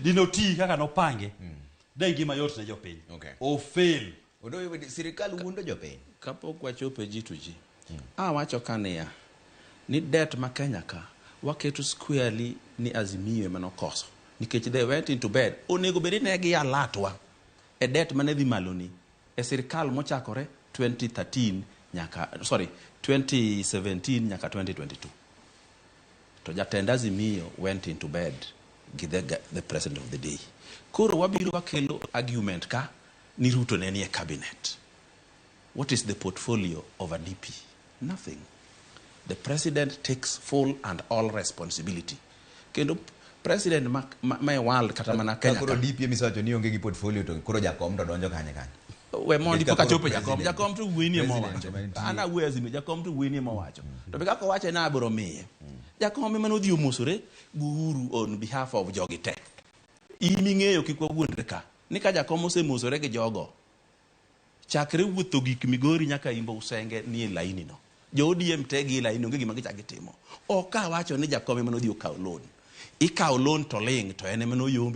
Dino ti kaka nopange, de ngima yot ne jopiny. O fail. Odoyo sirikal wuondo jopiny. Kapok wachopo e G2G, awacho ka niya ni debt ma Kenya ka waketo squarely ni Azimio ema nokoso nikech they went into bed. Onego bed ni ne gi alatwa e debt mane dhi malo ni e sirikal mochakore 2013 nyaka, sorry, 2017 nyaka 2022. To jatend Azimio went into bed gi the president of the day. Koro wabiro wakelo argument ka ni Ruto ne nie cabinet. What is the portfolio of a DP? Nothing. The president takes full and all responsibility. Kendo president ma e world kata mana Ka Kenya koro ka. DP emisewacho ni onge gi portfolio, to koro jakom to donjo kanye kanye? We mondi Nikech pok ka koro achopo e jakom. president- Jakom to wuoyi nie president mowacho. ema nitie. An awuoyo Azimio, jakom to wuoyi nie mowacho. To be kaka owache na abiro miye. Jakom ema nodhi omosore gi Uhuru on behalf of jogi te. In ing'eyo, kik wawuondre ka ni ka jakom osemosore gi jogo, chakre wuotho gik Migori nyaka Imbo Usenge nie laini no. Jo ODM te gi laini, onge gima gichako gitimo. Ok awacho ni jakom ema nodhi okawo loan. Ikawo loan to ling' to en ema noyombi.